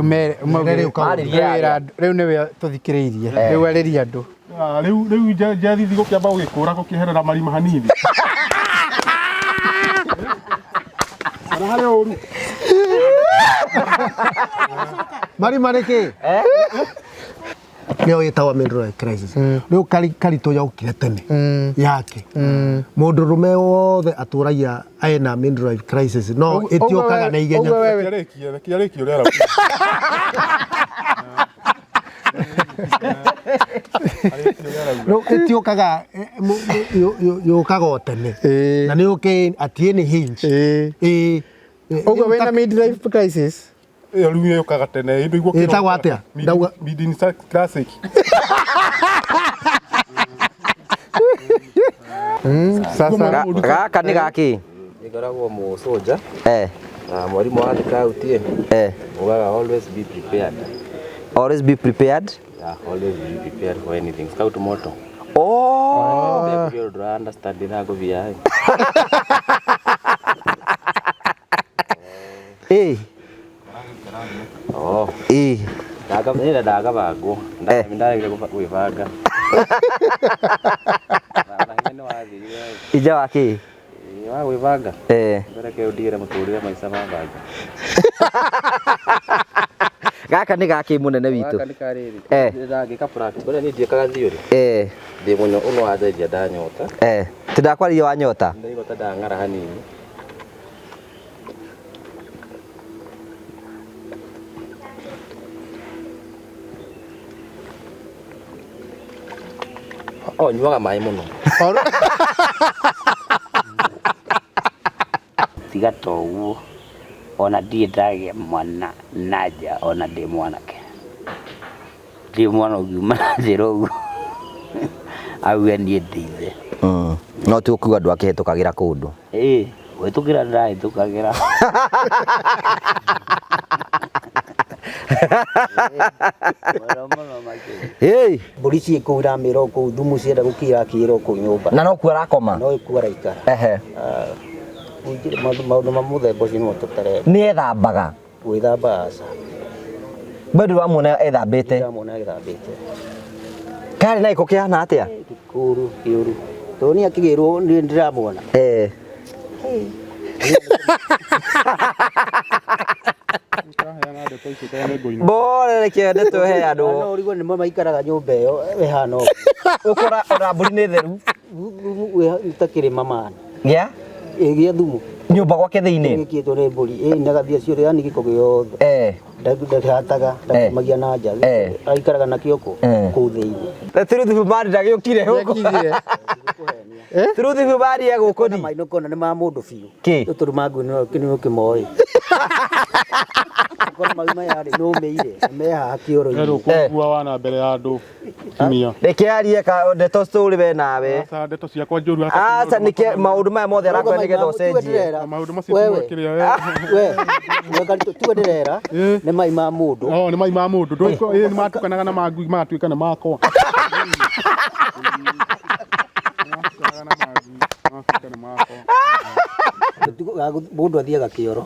Mere Rĩu Marĩria wĩra rĩu nĩwe tũthikĩrĩirie rĩu arĩria andũ. Ah, rĩu njethithi gũkĩamba gũgĩkũra gũkĩherera marima hanini. Kana harĩ ũru. Marima nĩ kĩ? Nĩyo ĩtagwo midlife crisis. Rĩu karitũ yokire tene yake. Mũndũrũme wothe atũragia ena midlife crisis no ĩtiũkaga na ihenya. Ũguo wewe Reke arĩkie, reke arĩkie ũrĩa arauga. Arĩkie ũrĩa arauga. Rĩu ĩtiũkaga yũkaga o tene. Ĩĩ. Na nĩ yũke at any age. Ĩĩ. Ĩĩ. Ũguo wĩna midlife crisis. Ĩyo rĩu yũkaga tene, ĩndũ igua Ĩtagwo atĩa? Ndauga- Midin classic. Sasa Gaka nĩ gakĩ? Ĩkoragwo mũcũnja Eh, na mwarimũ wa thikauti eh. ugaga always be prepared. Always be prepared. Yeah, always be prepared for anything. Scout motto. Oh. Ndå ndå understand ĩragũthiaĩ. Eh, Oh. eh. Nĩ ndagabangwo. Eh. Ndaregire gwĩbanga. Na hinya nĩ wathirire. Ija wa kĩ? Wa gwĩbanga. Eh. Mbere kĩu ndigĩre mũtũrĩre maica ma banga. Gaka nĩ gakĩ mũnene witũ? Gaka nĩ karĩrĩ. Eh. Ndangĩka practice. Ũrĩa niĩ ndiĩkaga theory. Eh, Ndĩ mũnyo ũno wandeithia ndanyota. eh. Tindakwaririe wa nyota. Ndaigua ta ndang'ara hanini. Oh, nyuaga maĩ mũno. Tiga to ũguo ona ndirĩ ndagĩa mwana na nja ona ndĩ mwanake. Ndirĩ mwana ũngiuma na njĩra ũguo auge niĩ ndĩ ithe. No ti ũkiuga ndwakĩhĩtũkagĩra kũndũ. Ĩĩ kũhĩtũkĩra ndĩrahĩtũkagĩra. Mũno mũno makĩria. Hey, Mbũri ciĩ kũu iramĩra o kũu thumu cienda gũkira akĩra o kũu nyũmba. na no kuo arakoma. No ĩkuo araikara. Ehe. Maũndũ ma mũthemba ũcio nĩmo tũtarenda. Nĩ ethambaga. Gwĩthamba aca. Bado ndũramuona ethambĩte. Ndĩramuona agĩthambĩte. Karĩ na gĩko kĩhana atĩa? Kĩũru kĩũru. Tondũ niĩ akĩgĩrwo niĩ ndĩramuona. Eh. Ũraheana ndeto icio tondũ nĩ ngũinũka. Mbore reke ndeto ĩheanwo. No ũrigwo nĩmo maikaraga nyũmba ĩyo ĩhana ũguo. Ũkora ona mbũri nĩ theru. Thumu wĩ ta kĩrĩma man. Gĩa Ĩ gĩa thumu. nyũmba gwake thĩinĩ. Gĩkĩtwo nĩ mbũri. Ĩ nagathia ciothe yani gĩko gĩothe. Eh. Ndahataga ndakomagia na nja. Eh. Aikaraga nakĩo kũ? Eh. Kũu thĩinĩ. Truth Humani ndagĩũkire gũkũ. Nĩakinyire. Truth Humani e gũkũ Na ni. mai nĩũkona nĩ ma mũndũ biũ. Kĩ? Rĩu tondũ ma ngui nĩ ũkĩmoĩ. Ũkona mau maya rĩ nĩũmĩire me haha kĩoro-inĩ. Werũ kũngua wana mbere ya andũ kimia. Reke arie ka ndeto story we nawe. Aca ndeto ciakwa njũru Aca nĩke maũndũ maya mothe arakwĩra nĩgetha ũcenjie. Maũndũ macio Wewe. kĩrĩa we. We we tuwe ndĩrera Ĩ. nĩ mai ma mũndũ. Oh, nĩ mai ma mũndũ. Ndũĩ nĩ matukanaga na ma ngui magatuĩka nĩ makwa. Matukanaga na ma ngui magatuĩka nĩ makwa. Mũndũ athiaga kĩoro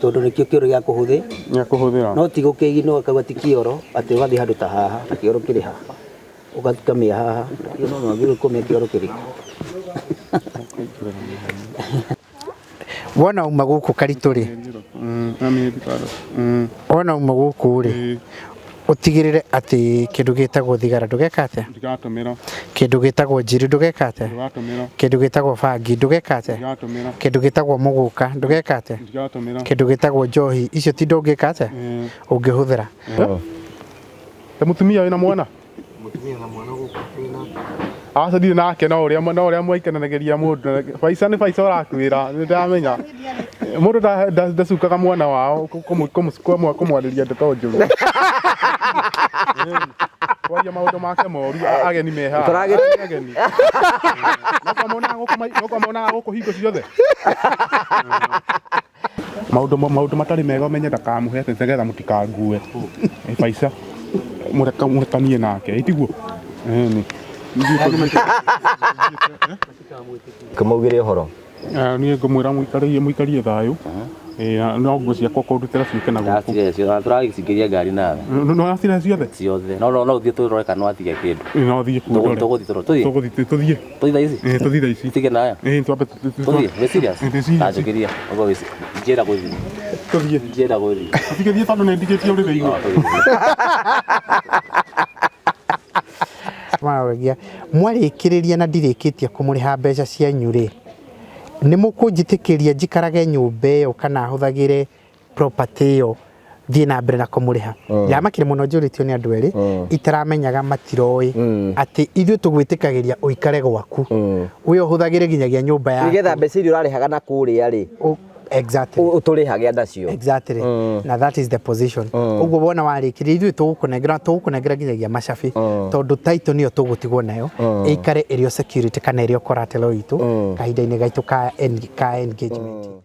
tondũ nĩkĩo kĩoro gĩa kũhũthĩ Nĩ kũhũthĩra. no ti gũkĩgino akauga ti kĩoro atĩ ũgathiĩ handũ ta haha na kĩoro kĩrĩ ha ũgakamĩa haha no no gũkomia kĩoro kĩrĩ Wona uma gũkũ karitũ rĩ, wona uma gũkũ rĩ, ũtigĩrĩre atĩ kĩndũ gĩtagwo thigara ndũgeka atĩa, Ndigatũmĩra. kĩndũ gĩtagwo njiri ndũgeka atĩa, Ndigatũmĩra. kĩndũ gĩtagwo bangi ndũgeka atĩa, Ndigatũmĩra. kĩndũ gĩtagwo mũgũka ndũgeka atĩa, Ndigatũmĩra. kĩndũ gĩtagwo njohi icio ti ndũngĩka atĩa ũngĩhũthĩra. Ta mũtumia wĩna mwana? Aca ndirĩ nake no ũrĩa no ũrĩa mwaikananagĩria mũndũ baica nĩ baica ũrakwĩra nĩ ndamenya mũndũ ndacukaga mwana wao kũmwarĩria ndeto njũru kwaria maũndũ make moru ageni me haha ageni no kwa monaga gũkũ hingo ciothe maũndũ maũndũ matarĩ mega ũmenye ndakamũhe atĩ nĩgetha mũtikangue baica mũrekanie nake ĩtiguo ĩni Kĩmaugĩre ũhoro. Niĩ ngũmwĩra mũikarie mũikarie thayũ Ĩĩ, no nguo ciakwa kũndutĩra ciũke na gũkũ. Ndacire ciothe tũragĩcingĩria ngari nawe. No wacire ciothe? Ciothe. No no no ũthiĩ tũrore kana watiga kĩndũ. Ĩĩ, no thiĩ kuo ndore. Tũgũthiĩ tũrore. Tũthiĩ. Tũgũthiĩ tũthiĩ. Tũthiĩ thaa ici? Ĩĩ, tũthiĩ thaa ici. Tige nayo. Ĩĩ, twambe Tũthiĩ, wĩ serious? Ĩĩ, ndĩ serious. Ndanjũkĩria. Ũguo wĩ njĩra gũthiĩ. Tũthiĩ. Njĩra gũthiĩ. Tũtigĩthiĩ tondũ nĩ ndigĩtie ũrĩrĩ igũrũ. Maragia mwarĩkĩrĩria na ndirĩkĩtie kũmũrĩha mbeca cianyu rĩ, nĩ mũkũnjĩtĩkĩria njikarage nyũmba ĩyo kana hũthagĩre property ĩyo thiĩ na mbere na kũmũrĩha. Ndamakire mũno njũrĩtio nĩ andũ erĩ itaramenyaga matiroĩ atĩ ithuĩ tũgwĩtĩkagĩria ũikare gwaku we ũhũthagĩre nginyagia nyũmba yaku. Nĩgetha mbeca iria ũrarĩhaga na kũrĩa rĩ, Exactly. ũtũrĩhage nacio. Exactly. Na that is the position. Ũguo wona warĩkĩria ithuĩ tũgũkũnengera tũgũkũnengera nginyagia macabi tondũ title nĩyo tũgũtigwo nayo ĩikare ĩrĩ o security kana ĩrĩ o collateral itũ kahinda-inĩ gaitũ ka engagement.